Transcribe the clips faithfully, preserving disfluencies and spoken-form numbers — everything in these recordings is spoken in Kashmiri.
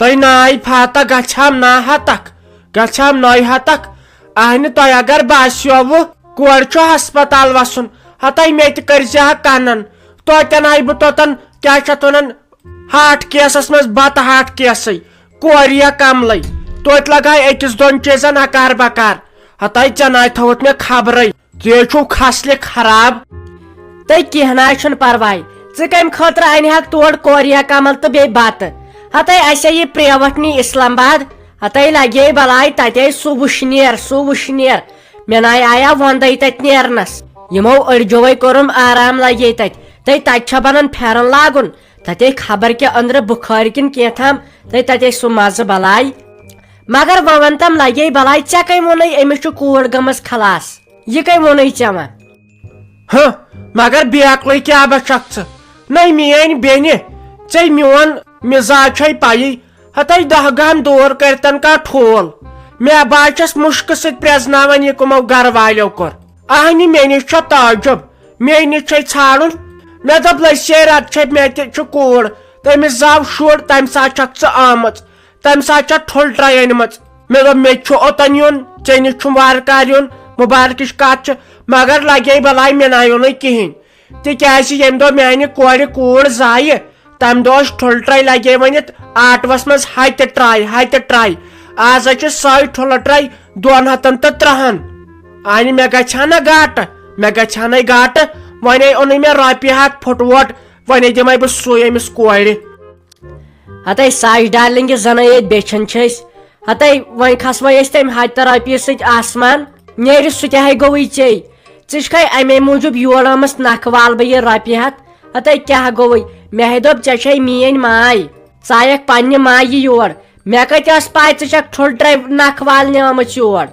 تۄہہِ ناے فاتح گژھِ ہم نا ہتک، گژھِ ہم ناے ہتک۔ اہنہِ تۄہہِ اگر باسیووٕ کورِ چھُ ہسپتال وسُن، ہتاے مےٚ تہِ کٔرۍ زِ ہا کنن۔ توتہِ انہٕ ہاے بہٕ توتن، کیٛاہ چھِ اتھ ونان، ہارٹ کیسس منٛز بتہٕ ہارٹ کیسٕے، کورِ یا کملٕے۔ توتہِ لگہٕ ہاے أکِس دۄن چیٖزن اکار بکار۔ ہتاے ژےٚ ناے تھوٚوُتھ مےٚ خبرے، ژےٚ چھُو خصلہِ خراب۔ تہٕ کینٛہہ نہ حظ چھُنہٕ پرواے، ژٕ کمہِ خٲطرٕ انہِ ہاکھ تور کورِ یا کمل تہٕ بیٚیہِ بتہٕ؟ ہتاے اسے یہِ پریوٹ نی اسلام آباد، ہتاے لگے بلاے تتے سُہ وٕشنیر، سُہ وٕشنیر۔ مےٚ ناے آیا وۄندے تتہِ نیرنس۔ یِمو أڑجوے کوٚرُم آرام لگے تتہِ۔ تہٕ تتہِ چھا بنان پھیرن لاگُن؟ تتے خبر کیٛاہ أنٛدرٕ بُخارِ کِنۍ کینٛہہ تام، تہٕ تتے سُہ مزٕ بلاے۔ مگر وۄنۍ ون تم لگے بلاے، ژےٚ کٔمۍ ووٚنُے أمِس چھُ کوٗر گٔمٕژ خلاص؟ یہِ کٔمۍ ووٚنُے ژےٚ وۄنۍ؟ ہہ، مگر بیکلٕے کیٛاہ بہ چھکھ ژٕ؟ نَے میٲنۍ بیٚنہِ، ژےٚ میون مزاج چھے پَیی۔ ہتَے دَہ گام دوٗر کٔرتن کا ٹھول۔ مےٚ بہٕ چھَس مُشکہٕ سۭتۍ پرٛزناوان یہِ کٕمو گرٕ والیو کوٚر۔ اہنہِ مےٚ نِش چھےٚ تعجب، مےٚ نِش چھے ژھانڈُن۔ مےٚ دوٚپ لٔسۍ رَٹ چھے، مےٚ تہِ چھُ کوٗر، تٔمِس زاو شُر، تَمہِ ساتہٕ چھکھ ژٕ آمٕژ، تَمہِ ساتہٕ چھےٚ ٹھُل ٹرٛے أنمٕژ۔ مےٚ دوٚپ مےٚ تہِ چھُ اوٚتن یُن، ژےٚ نِش چھُم وارٕ کار یُن، مُبارکٕچ کتھ چھِ، مگر لگے بلاے مےٚ نہ یُنٕے کِہینۍ۔ تِکیازِ ییٚمہِ دۄہ میانہِ کورِ کوٗر زایہِ، تمہِ دۄہ ٲس ٹھُلہٕ ٹرٛے لگے ؤنِتھ آٹوس منٛز ہتہِ ٹرٛے، ہتہِ ٹرٛے۔ آز حظ چھِ سۄے ٹھُلہٕ ٹرٛے دۄن ہتن تہٕ ترٛہن۔ اہنہِ مےٚ گژھِ ہا نہ گاٹہٕ، مےٚ گژھِ ہا نَے گاٹہٕ۔ وۄنۍ اوٚنُے مےٚ رۄپیہِ ہتھ پھُٹووٹ، وۄنۍ دِمے بہٕ سُے أمِس کورِ۔ ہتے ساش ڈارلنگ یہِ زنٕے ییٚتہِ بیچھان چھِ أسۍ۔ ہتے وۄنۍ کھسوے أسۍ تمہِ ہتہِ تہٕ رۄپیہِ سۭتۍ آسمان۔ نیرِ سُہ تہِ ہے گوٚوٕے ژےٚ۔ ژٕ چھکھے امے موٗجوٗب یور آمٕژ نکھٕ والہٕ بہٕ یہِ رۄپیہِ ہتھ۔ ہتے کیٛاہ گوٚوٕے؟ مےٚ ہے دوٚپ ژےٚ چھے میٲنۍ ماے۔ ژٕ آیکھ پننہِ مایہِ یور۔ مےٚ کتہِ ٲس پاے ژٕ چھکھ ٹھُلہٕ ٹرٛے نکھٕ والنہِ آمٕژ یور؟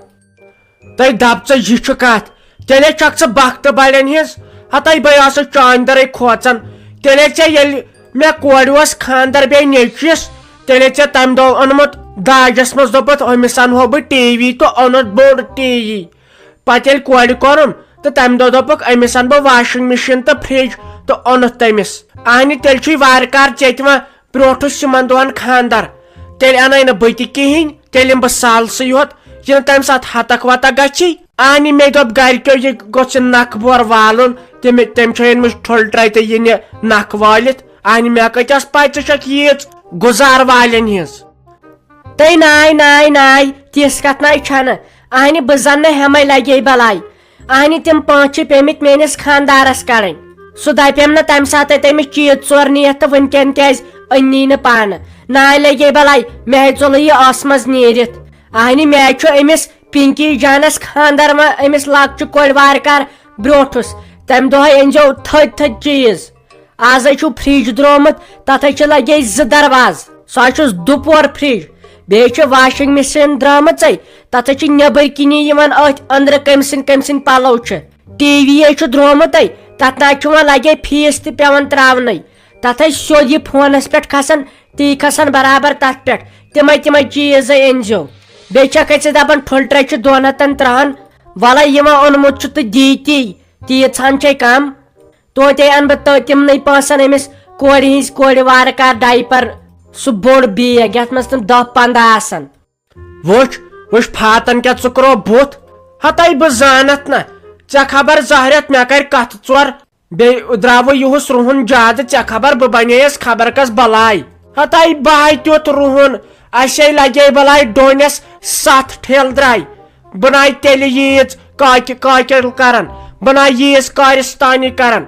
تہٕ دپ ژٕ، یہِ چھُ کتھ؟ تیٚلے چھکھ ژٕ بختہٕ بڑٮ۪ن ہٕنٛز۔ ہتے بہٕ آسہٕ چانہِ درٕے کھوژان۔ تیٚلے ژےٚ ییٚلہِ مےٚ کورِ اوس خانٛدر بیٚیہِ نیٚچوِس، تیٚلے ژےٚ تمہِ دۄہ اوٚنمُت داجس منٛز، دوٚپُتھ، أمِس انہو بہٕ ٹی وی، تہٕ اوٚنُتھ بوٚڑ ٹی وی۔ پتہٕ ییٚلہِ کورِ کوٚرُن، تہٕ تمہِ دۄہ دوٚپُکھ، أمِس انہٕ بہٕ واشنگ مشین تہٕ فرج، تہٕ اوٚنُتھ تٔمِس۔ اہنہِ تیٚلہِ چھُے وارٕ کار ژےٚ تہِ وۄنۍ برونٹھس یِمن دۄہن خانٛدر، تیٚلہِ انے نہٕ بہٕ تہِ کِہینۍ، تیٚلہِ یِمہٕ بہٕ سالسٕے یوت، یہِ نہٕ تمہِ ساتہٕ ہتکھ وتکھ گژھی۔ اہنہِ مےٚ دوٚپ گرِکیو، یہِ گوٚژھ یہِ نکھٕ بور والُن، تِم، تٔمۍ چھِ أنمٕژ ٹھُلہٕ ٹرٛے تہٕ یہِ نہِ نکھٕ وٲلِتھ۔ اہنہِ مےٚ کتہِ ٲس پاے ژٕ چھکھ ییٖژ گُزار والٮ۪ن ہٕنٛز۔ تہٕ ناے، ناے، ناے، تِژھ کتھ ناے چھنہٕ۔ اہنہِ بہٕ زن نہٕ ہٮ۪مے لگے بلاے۔ اہنہِ تِم پانٛژھ چھِ پیمٕتۍ میٲنِس خانٛدارس کڑٕنۍ۔ سُہ دپیم نہٕ تمہِ ساتہٕ تٔمِس چیٖز ژور نِیتھ تہٕ وٕنکٮ۪ن کیازِ أنی نہٕ پانہٕ۔ ناے لگے بلاے، مےٚ ہے ژوٚلُے یہِ ٲسہٕ منٛز نیٖرِتھ۔ اہنہِ مےٚ ہے چھُ أمِس پِنکی جانس خانٛدر وۄنۍ أمِس لۄکچہِ کورِ وارٕ کار برونٹھس۔ تمہِ دۄہے أنۍزیو تھٔدۍ تھٔدۍ چیٖز۔ آز حظ چھُ فرج درٛامُت، تتھ حظ چھِ لگے زٕ دروازٕ، سُہ حظ چھُس دُپور فرج۔ بیٚیہِ چھِ واشنگ مشین درٛامٕژے، تتھ حظ چھِ نیٚبٕرۍ کِنی یِوان أتھۍ أنٛدرٕ کٔمۍ سٕنٛدۍ کٔمۍ سٕنٛدۍ پلو چھِ۔ ٹی وی حظ چھُ درٛامُتٕے، تتھ نہ حظ چھُ وۄنۍ لگے فیٖس تہِ پٮ۪وان ترٛاونٕے۔ تتھ حظ سیوٚد یہِ فونس پٮ۪ٹھ کھسان، تی کھسان برابر تتھ پٮ۪ٹھ۔ تِمے تِمے چیٖز حظ أنۍزیو۔ بیٚیہِ چھکھ ژٕ دپان ٹھُلہٕ ٹرٛے چھِ دۄن ہتن ترٛہن، ولے یہِ وۄنۍ اوٚنمُت چھُ تہٕ دی تی، تیٖژ ہن چھے کم۔ توتہِ انہٕ بہٕ تہٕ تِمنٕے پونٛسن أمِس کورِ ہٕنٛزۍ کورِ وارٕ کار ڈایپر، سُہ بوٚڑ بیگ یتھ منٛز تِم دَہ پنٛداہ آسن۔ وٕچھ، وٕچھ فاتن کیٛاہ ژٕ کرو بُتھ۔ ہتے بہٕ زانتھ نہ، ژےٚ خبر زہرٮ۪تھ مےٚ کرِ کتھٕ ژور۔ بیٚیہِ درٛاوٕ یُہُس رُہُن زیادٕ، ژےٚ خبر بہٕ بنییس خبر کس بلاے۔ ہتے بہٕ ہاے تیُتھ رُہُن، اسے لگے بلاے ڈوٗنس ستھ ٹھیلہٕ درٛاے۔ بہٕ ناے تیٚلہِ ییٖژ کاکہِ کاکٮ۪ل کران، بہٕ ناے ییٖژ کارستانی کران۔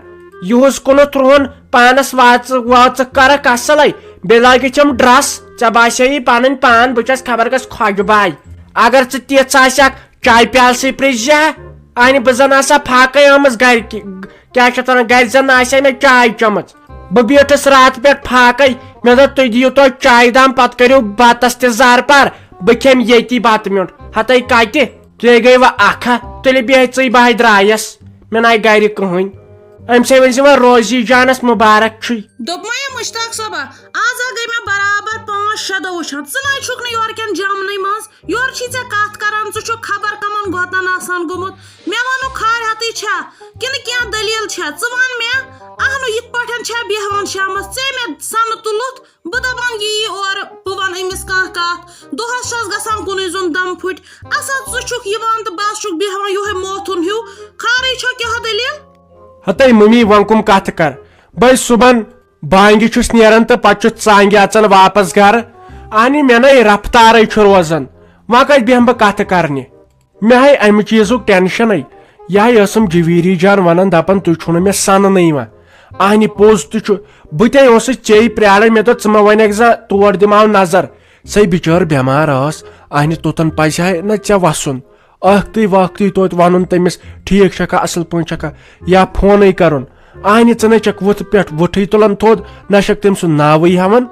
یُہُس کُنُتھ رُہُن پانس واژٕ واژٕ کرکھ اصلے، بیٚیہِ لٲگِتھ چھم ڈرس، ژےٚ باسیٚیی پنٕنۍ پان بہٕ چھس خبر کس خۄجہِ باے۔ اگر ژٕ تِژھ آسکھ، چایہِ پیالسٕے پرٛژھ زِ ہا۔ اہنہِ بہٕ زن آسہٕ ہا فاقے آمٕژ گرِ، کہِ-، کیٛاہ چھِ اتھ ونان، گرِ زن نہ آسہِ ہا مےٚ چاے چٔمٕژ۔ بہٕ بیٖٹھٕس راتہٕ پٮ۪ٹھ فاقے، مےٚ دوٚپ، تُہۍ دِیِو توتہِ چایہِ دام، پتہٕ کٔرِو بتس تہِ زارٕ پار، بہٕ کھٮ۪مہٕ ییٚتی بتہٕ میوٚنٛڈ۔ ہتے کتہِ؟ تُہۍ گٔے وۄنۍ اکھ ہا، تُلہِ بیٚہہ ژٕے بہے درٛایس، مےٚ ناے گرِ کٕہٕنۍ۔ أمۍ سٕے ؤنۍ زِ وۄنۍ روزی جانس مُبارک چھُے۔ دوٚپمَے مُشتاق صٲبا، آز ہا گٔے مےٚ برابر پانٛژھ شےٚ دۄہ وٕچھان، ژٕ نَے چھُکھ نہٕ یورٕکٮ۪ن جمنٕے منٛز۔ یورٕ چھی ژےٚ کَتھ کَران، ژٕ چھُکھ خبر کَمَن گوتَن آسان گوٚمُت۔ مےٚ وَنُکھ خارِ ہَتٕے چھا کِنہٕ کینٛہہ دٔلیٖل چھا؟ ژٕ وَن مےٚ، اَہنُو یِتھ پٲٹھۍ چھا بیٚہوان شامَس؟ ژےٚ مےٚ سَنہٕ تُلُتھ، بہٕ دَپان یی یہِ اورٕ، بہٕ وَنہٕ أمِس چھُکھ یِوان تہٕ بس چھُکھ بیٚہوان یِہوٚے موتھُن ہیوٗ۔ خٲرٕے چھا، کیٛاہ دٔلیٖل؟ ہتے ممی، وۄنۍ کُم کتھٕ کر؟ بہٕ ہے صُبحن بانگہِ چھُس نیران تہٕ پتہٕ چھُ ژانگہِ اژان واپس گرٕ۔ اہنہِ، مےٚ نے رفتارے چھُ روزان، وۄنۍ کتہِ بیٚہمہٕ بہٕ کتھٕ کرنہِ؟ مےٚ ہے امہِ چیٖزُک ٹینشنے۔ یہِ ہے ٲسٕم جویٖری جان ونان، دپان، تُہۍ چھُو نہٕ مےٚ سننٕے یِوان۔ اہنہِ، پوٚز تہِ چھُ، بہٕ تے اوسُس ژے پراران، مےٚ دوٚپ، ژٕ مہ ونکھ زِ تور دِمہٕ ہاو نظر۔ سۄے بِچٲر بٮ۪مار ٲس، اہنہِ، توٚتن پزِ ہا نہ ژےٚ وسُن۔ ٲکھتٕے واکھتٕے توتہِ ونُن تٔمِس، ٹھیٖک چھکھا، اصل پٲٹھۍ چھکھا، یا فونٕے کرُن۔ اہنہِ، ژٕ نے چھکھ وُتھ پٮ۪ٹھ وُٹھٕے تُلان تھوٚد، نہ چھکھ تٔمۍ سُنٛد ناوٕے ہٮ۪وان۔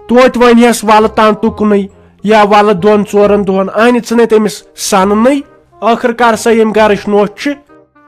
توتہِ ونہِ ہس ولہٕ تام تُکنُے، یا ولہٕ دۄن ژورن دۄہن، اہنہِ، ژٕ نے تٔمِس سننٕے۔ ٲخٕر کار سۄ ییٚمہِ گرٕچ نوٚچھ چھِ۔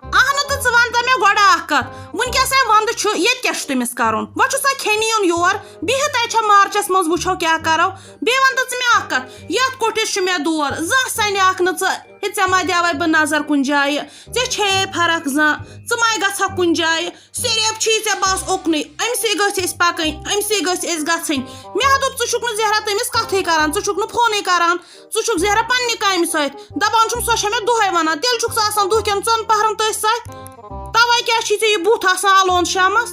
اہنُو، تہٕ ژٕ ون تہ مےٚ گۄڈٕ اکھ کتھ، وُنکیٚس ہے ونٛدٕ چھُ، ییٚتہِ کیٛاہ چھُ تٔمِس کرُن؟ وۄنۍ چھُ سا کھیٚنہِ یُن یور، بِہِتھ تہِ چھا مارچس منٛز، وٕچھو کیٛاہ کرو۔ بیٚیہِ ون تہٕ ژٕ مےٚ اکھ کتھ، یتھ کُٹھِس چھُ مےٚ دود، زانٛہہ سنیاکھ نہٕ ژٕ۔ ہے، ژےٚ ما دیوے بہٕ نظر کُنہِ جایہِ؟ ژےٚ چھے فرق زانٛہہ؟ ژٕ ما گژھکھ کُنہِ جایہِ؟ صرف چھی ژےٚ بس اُکنُے، أمۍ سٕے گٔژھۍ أسۍ پکٕنۍ، أمۍ سٕے گٔژھۍ أسۍ گژھٕنۍ۔ مےٚ ہا دوٚپ، ژٕ چھُکھ نہٕ زہرا تٔمِس کتھٕے کران، ژٕ چھُکھ نہٕ فونٕے کران، ژٕ چھُکھ زہرا پننہِ کامہِ سۭتۍ۔ دپان چھُم، سۄ چھےٚ مےٚ دۄہے ونان، تیٚلہِ چھُکھ ژٕ آسان دُہ کٮ۪ن ژۄن پہرن تٔتھۍ سۭتۍ۔ توے کیٛاہ چھی ژےٚ یہِ بُتھ آسان الوند شامس؟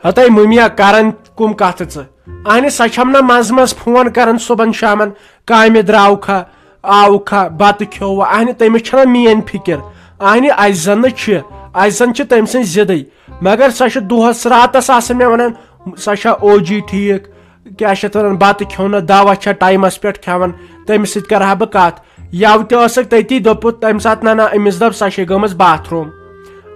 ہتے مُمیا، کران کُم کتھٕ ژٕ؟ اہنہِ، سۄ چھم نہ منٛزٕ منٛزٕ فون کران صبحن شامن، کامہِ درٛاوکھا، آوکھا، بتہٕ کھیوٚوا؟ اہنہِ، تٔمِس چھنہ میٲنۍ فکر۔ اہنہِ، اسہِ زن نہٕ چھِ، اسہِ زن چھِ تٔمۍ سٕنٛز ضدٕے۔ مگر سۄ چھِ دۄہس راتس آسان مےٚ ونان، سۄ چھا او جی ٹھیٖک، کیٛاہ چھِ اتھ ونان، بتہٕ کھیوٚو نہ، دوا چھا ٹایمس پٮ۪ٹھ کھٮ۪وان، تٔمِس سۭتۍ کرٕ ہا بہٕ کتھ۔ یوٕ تہِ ٲسٕکھ تٔتی دوٚپُت تمہِ ساتہٕ، نہ نہ، أمِس دوٚپ سۄ چھے گٔمٕژ باتھ روٗم۔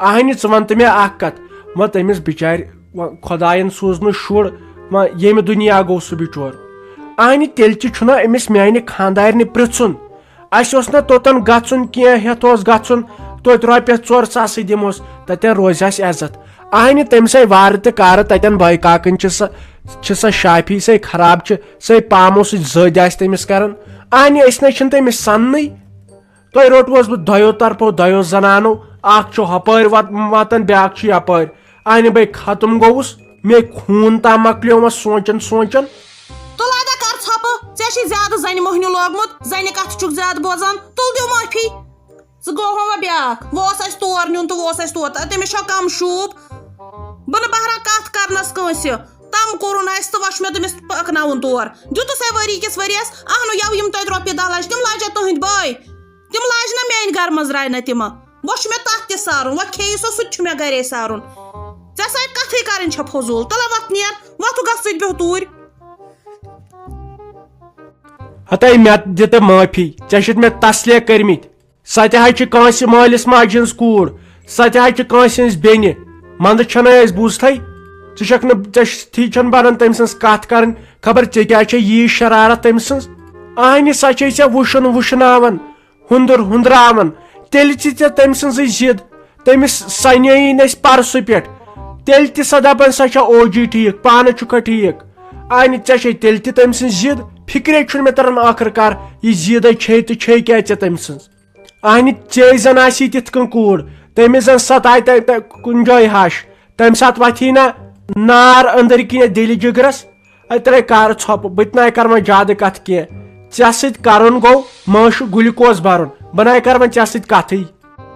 اہنہِ، ژٕ ون تہٕ مےٚ اکھ کتھ، وۄنۍ تٔمِس بچارِ، وۄنۍ خۄداین سوٗز نہٕ شُر، وۄنۍ ییٚمہِ دُنیا گوٚو سُہ بچور۔ اہنہِ، تیٚلہِ تہِ چھُنہ أمِس میانہِ خانٛدارنہِ پرژھُن۔ اسہِ اوس نہ توٚتن گژھُن کینٛہہ، ہٮ۪تھ اوس گژھُن، توتہِ رۄپیس ژور ساسٕے دِمہوس، تتٮ۪ن روزِ اسہِ عزت۔ اہنہِ، تٔمۍ سٕے وارٕ تہِ کارٕ تتٮ۪ن بٲے کاکن چھِ سۄ، چھِ سۄ شافی سۄے خراب، چھِ سۄے پامو سۭتۍ زٔدۍ آسہِ تٔمِس کران۔ اہنہِ، أسۍ نہ چھِنہٕ تٔمِس سننٕے۔ تۄہہِ روٚٹوس بہٕ دۄیو طرفو، دۄیو زنانو، اکھ چھُ ہۄپٲرۍ وت-، وتان، بیاکھ چھُ یپٲرۍ۔ اہنہِ، بے ختم گوٚوُس، مے خوٗن تام مۄکلیومس سونچان سونچان۔ تُل ادا کر ژھۄپہٕ، ژےٚ چھُے زیادٕ زنہِ موہنیو لوگمُت، زنہِ کتھٕ چھُکھ زیادٕ بوزان، تُل دِیو معٲفی۔ ژٕ گوٚو وۄنۍ بیٛاکھ، وۄنۍ اوس اَسہِ تور نیُن تہٕ وۄنۍ اوس اَسہِ تور، تہٕ تٔمِس چھا کم شوٗب؟ بہٕ نہٕ بہران کتھ کرنس کٲنٛسہِ۔ تم کوٚرُن اَسہِ تہٕ وۄنۍ چھُ مےٚ تٔمِس پکناوُن تور۔ دیُتُس ہے ؤری کِس ؤرِیس، اہنُو یَوٕ یِم تۄہہِ رۄپیہِ دَہ لجہِ، تِم لجہِ تُہٕنٛدۍ بٲے۔ تِم لاجہِ نہ میٛانہِ گرٕ منٛز راینہ تِمہٕ۔ وۄنۍ چھُ مےٚ تتھ تہِ سارُن، وۄنۍ کھیٚیہِ سۄ، سُہ تہِ چھُ مےٚ گرے سارُن۔ ژےٚ سۭتۍ کتھٕے کرٕنۍ چھےٚ فضوٗل۔ تلہ وۄتھ نیر، وۄتھ گژھ ژٕ تہِ بیٚہہ توٗرۍ۔ ہتے مےٚ دِ تہٕ معٲفی، ژےٚ چھِتھ مےٚ تسلے کٔرمٕتۍ۔ سۄ تہِ حظ چھِ کٲنٛسہِ مٲلِس ماجہِ ہٕنٛز کوٗر، سۄ تہِ حظ چھِ کٲنٛسہِ ہٕنٛز بیٚنہِ۔ منٛزٕ چھَنہٕ أسۍ بوٗزتھٕے، ژٕ چھَکھ نہٕ، ژےٚ چھِ تھی چھَنہٕ بَنان تٔمۍ سٕنٛز کَتھ کَرٕنۍ، خبر ژےٚ کیٛازِ چھےٚ ییٖژ شرارت تٔمۍ سٕنٛز؟ اہنہِ سۄ چھے ژےٚ وُشُن وُشناوان، ہُنٛدُر ہُنٛدراوان، تیٚلہِ ژٕ ژےٚ تٔمۍ سٕنٛزٕے ضِد، تٔمِس سَنییی نہٕ اَسہِ پَرسُہ پٮ۪ٹھ، تیٚلہِ تہِ سۄ دَپان سۄ چھےٚ او جی ٹھیٖک، پانہٕ چھُکھا ٹھیٖک؟ اہنہِ ژےٚ چھے تیٚلہِ تہِ تٔمۍ سٕنٛز ضِد، فِکرے چھُنہٕ مےٚ تَران ٲخٕر کار یہِ ضِدے چھے تہٕ چھے کیٛازِ ژےٚ تٔمۍ سٕنٛز؟ اہنہِ، ژے زن آسی تِتھ کٔنۍ کوٗر، تٔمِس زن ستایہِ تہ-، تہ-، کُنہِ جایہِ ہش، تمہِ ساتہٕ وتھی نہ نار أنٛدٕرۍ کِنۍ دِلہِ جگرس۔ اے ترے کر ژھۄپہٕ، بہٕ تہِ ناے کرٕ وۄنۍ زیادٕ کتھ کینٛہہ۔ ژےٚ سۭتۍ کرُن گوٚو، مٲنٛشہِ گُلۍ کوس برُن، بہٕ ناے کرٕ وۄنۍ ژےٚ سۭتۍ کتھٕے۔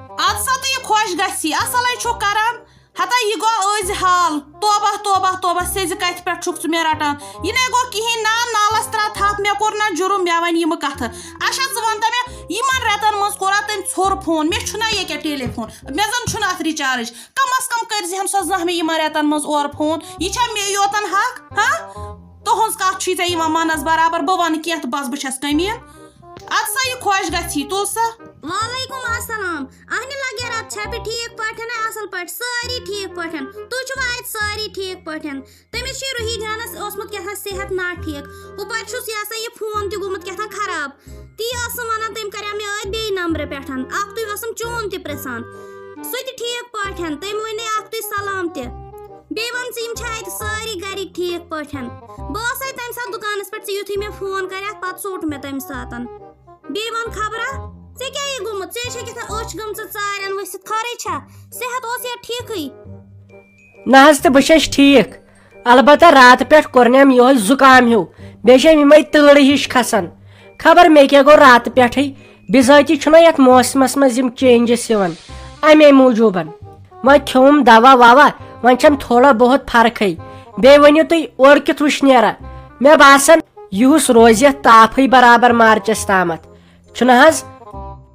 ادٕ سا تہٕ یہِ خۄش گژھی، اصلے چھُکھ کران۔ ہتا یہِ گوٚو أزۍ حال۔ توبہ، توبہ، توبہ، سیٚزِ کتھِ پٮ۪ٹھ چھُکھ ژٕ مےٚ رٹان؟ یہِ نے گوٚو کِہیٖنۍ، نہ نالس ترٛاو تھپھ، مےٚ کوٚر نہ جُرُم، مےٚ وَنہِ یِمہٕ کتھٕ۔ اچھا، ژٕ وَن تہ مےٚ، یِمن رٮ۪تن منٛز کوٚرا تٔمۍ ژھوٚر فون؟ مےٚ چھُنہ ییٚکیٛاہ ٹیلی فون، مےٚ زن چھُنہٕ اتھ recharge۔ کم از کم کٔرۍ زِہم سۄ زانٛہہ مےٚ یِمن رٮ۪تن منٛز اورٕ فون۔ یہِ چھا مے یوتن حق؟ ہا؟ تُہنٛز کتھ چھُے ژےٚ یِوان منس برابر، بہٕ ونہٕ کینٛہہ تہٕ بس بہٕ چھس کٔمیٖن۔ ادٕ سا یہِ خۄش گژھی، تُل سا۔ وعلیکم السلام۔ اہنہِ لگے رات چھپہِ ٹھیک پٲٹھۍ، اصل پٲٹھۍ، سٲری ٹھیک پٲٹھۍ۔ تُہۍ چھِوا اتہِ سٲری ٹھیک پٲٹھۍ؟ تٔمِس چھُ روحی جانس اوسمُت کیٛاہ تام صحت نا ٹھیک، ہُپٲرۍ چھُس یہِ ہسا یہِ فون تہِ گوٚمُت کیٛاہ تام خراب۔ تی ٲسٕم ونان، تٔمۍ کریٛاو مےٚ أتھۍ بیٚیہِ نمبرٕ پٮ۪ٹھ، اکھتُے ٲسٕم چون تہِ پرژھان۔ سُہ تہِ ٹھیک پٲٹھۍ، تٔمۍ ؤنے اکھتُے سلام تہِ۔ بیٚیہِ وَن ژٕ، یِم چھا اَتہِ سٲری گَرِکۍ ٹھیٖک پٲٹھۍ؟ بہٕ ٲسَے تَمہِ ساتہٕ دُکانَس پٮ۪ٹھ، ژٕ یُتھُے مےٚ فون کَریکھ، پَتہٕ ژوٚٹ مےٚ تَمہِ ساتَن۔ بیٚیہِ وَن خبرا، ژےٚ کیٛاہ یہِ گوٚمُت؟ ژےٚ چھےٚ کیٛاہ تام أچھ گٔمژٕ ژارٮ۪ن ؤسِتھ، خٲرٕے چھا؟ صحت اوس یا ٹھیٖکٕے؟ نہ حظ، تہٕ بہٕ چھَس ٹھیٖک۔ البتہ راتہٕ پٮ۪ٹھ کوٚر نہٕ أمۍ یِہوٚے زُکام ہیوٗ، بیٚیہِ چھِ أمۍ یِمَے تۭرٕ ہِش کھَسان۔ خبر مےٚ کیٛاہ گوٚو راتہٕ پٮ۪ٹھٕے، بِذٲتی چھُنہ یَتھ موسمَس منٛز یِم changes یِوان، اَمے موٗجوٗبَن۔ وۄنۍ کھیوٚم دوا ووا، وۄنۍ چھَم تھوڑا بہت فرقٕے۔ بیٚیہِ ؤنِو تُہۍ، اورٕ کیُتھ وٕچھِ نیرا؟ مےٚ باسان، یُہُس روزِ یَتھ تاپھٕے برابر مارچَس تامَتھ، چھُنہ حظ؟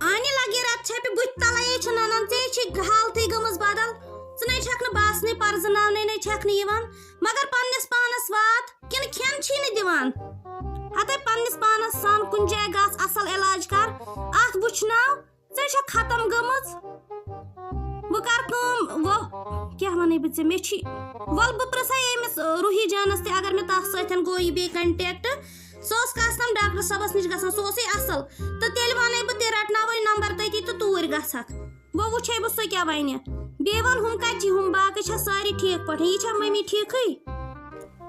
آنہِ لگے رت چھپہِ بُتھِ تلے چھِ ننان، ژےٚ چھِ حالتٕے گٔمٕژ بدل۔ ژٕ نے چھکھ نہٕ باسنٕے، پرزٕناونَے نے چھکھ نہٕ یِوان، مگر پننِس پانس وات، کِنہٕ کھٮ۪ن چھی نہٕ دِوان؟ ہتے پننِس پانس سان کُنہِ جایہِ گژھ، اصل علاج کر، اتھ وٕچھناو، ژےٚ چھےٚ ختم گٔمٕژ۔ وۄنۍ کر کٲم، وۄنۍ کیٛاہ ونے بہٕ ژےٚ، مےٚ چھی، وَلہٕ بہٕ پرٛژھے أمِس، روحی جانس تہِ، اگر مےٚ تس سۭتۍ گوٚو یہِ بیٚیہِ contact۔ سُہ اوس custom ڈاکٹر صٲبس نِش گژھان، سُہ اوسُے اصل، تہٕ تیٚلہِ ونے بہٕ، تیٚلہِ رٹناوے number تٔتی تہٕ توٗرۍ گژھکھ۔ وۄنۍ وٕچھے بہٕ سُہ کیٛاہ ونہِ۔ بیٚیہِ وَن، ہُم کَتہِ چھِ؟ ہُم باقٕے چھا سٲری ٹھیٖک پٲٹھۍ؟ یہِ چھا مٔمی ٹھیٖکٕے؟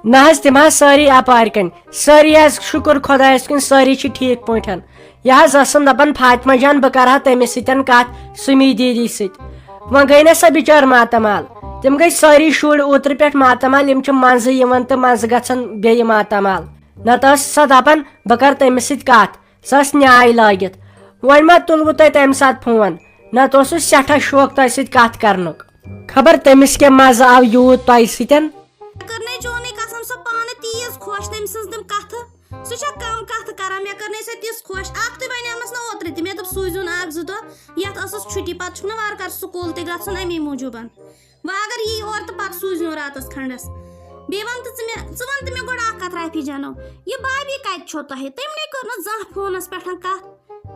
نہ حظ، تِم حظ سٲری اَپارِ کَنۍ۔ سٲری حظ، شُکُر خۄدایَس کُن، سٲری چھِ ٹھیٖک پٲٹھۍ۔ یہِ حظ ٲسٕم دَپان، فاطمہ جان، بہٕ کَرٕ ہا تٔمِس سۭتۍ کَتھ، سُمی دیدی سۭتۍ۔ وۄنۍ گٔے نہ سۄ بِچٲر ماتامال۔ تِم گٔے سٲری شُرۍ اوترٕ پٮ۪ٹھ ماتامال، یِم چھِ منٛزٕ یِوان تہٕ منٛزٕ گژھان بیٚیہِ ماتامال۔ نَتہٕ ٲس سۄ دَپان، بہٕ کَرٕ تٔمِس سۭتۍ کَتھ۔ سۄ ٲس نیٛاے لٲگِتھ۔ وۄنۍ ما تُلوٕ تۄہہِ تَمہِ ساتہٕ فون؟ نَتہٕ اوسُس سٮ۪ٹھاہ شوق تۄہہِ سۭتۍ کَتھ کَرنُک۔ خبر تٔمِس کیٛاہ مَزٕ آو یوٗت تۄہہِ سۭتۍ۔ مےٚ کٔر نے چونٕے قسم، سۄ پانہٕ تیٖژ خۄش، تٔمۍ سٕنٛز تِم کَتھٕ۔ سُہ چھا کَم کَتھٕ کَران؟ مےٚ کٔر نے سۄ تِژھ خۄش۔ اَکھتُے وَنیمَس نہ اوترٕ تہِ، مےٚ دوٚپ، سوٗزِو نہٕ اَکھ زٕ دۄہ، یَتھ ٲسٕس چھُٹی، پَتہٕ چھُکھ نہٕ وارٕ کارٕ سکوٗل تہِ گژھُن اَمی موٗجوٗبَن۔ وۄنۍ اگر یی اورٕ تہٕ پَتہٕ سوٗزِو راتَس کھنٛڈَس۔ بیٚیہِ وَن تہٕ ژٕ مےٚ، ژٕ وَن تہٕ مےٚ گۄڈٕ اَکھ کَتھ، رافی جانو، یہِ بابی کَتہِ چھو تۄہہِ؟ تٔمۍ نے کٔر نہٕ زانٛہہ فونَس پٮ۪ٹھ کَتھ۔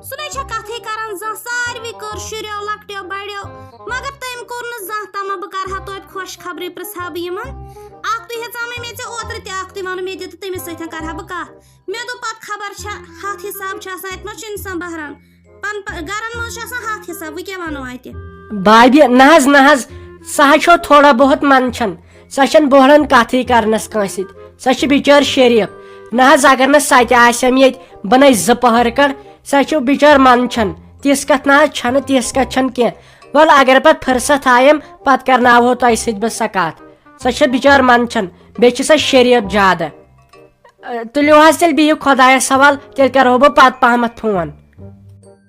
سُہ نے چھا کَتھٕے کَران زانٛہہ، ساروٕے کٔر، شُریو، لۄکٹیو، بَڑیو، مگر تٔمۍ کوٚر نہٕ زانٛہہ تَما بہٕ کَرٕ ہا توتہِ خۄش خبرٕے، پرٛژھٕ ہا بہٕ یِمَن۔ اَکھتُے ہیٚژاو مےٚ، مےٚ ژےٚ اوترٕ تہِ اَکھتُے وَنُن، مےٚ دِ تہٕ تٔمِس سۭتۍ کَرٕ ہا بہٕ کَتھ۔ مےٚ دوٚپ پَتہٕ، خبر چھا ہَتھ حِساب چھُ آسان، اَتہِ ما چھُ اِنسان بہران؟ پن-، پ-، گرن منٛز چھُ آسان ہَتھ حِساب، وۄنۍ کیٛاہ وَنو اَتہِ؟ بابہِ، نہ حظ، نہ حظ، سۄ حظ چھو تھوڑا بہت منٛدچھان۔ سۄ چھَنہٕ بوہلان کَتھٕے کَرنَس کٲنٛسہِ سۭتۍ۔ سۄ چھِ بِچٲر شریٖف۔ نہ حظ، اگر نہٕ سۄ تہِ آسٮ۪م ییٚتہِ، بہٕ نَے زٕ پٔہر کَڑٕ، سۄ چھِ بِچٲر منٛدچھان۔ تِژھ کَتھ نہ حظ چھَنہٕ، تِژھ کَتھ چھَنہٕ کینٛہہ۔ وَلہٕ، اگر پَتہٕ فٕرصت آیَم، پَتہٕ کَرناوہو تۄہہِ سۭتۍ بہٕ سۄ کَتھ۔ سۄ چھےٚ بِچٲر منٛدچھان، بیٚیہِ چھِ سۄ شریٖف زیادٕ۔ تُلِو حظ تیٚلہِ بِہِو خۄدایَس حوال، تیٚلہِ کَرہو بہٕ پَتہٕ پَہمَتھ فون۔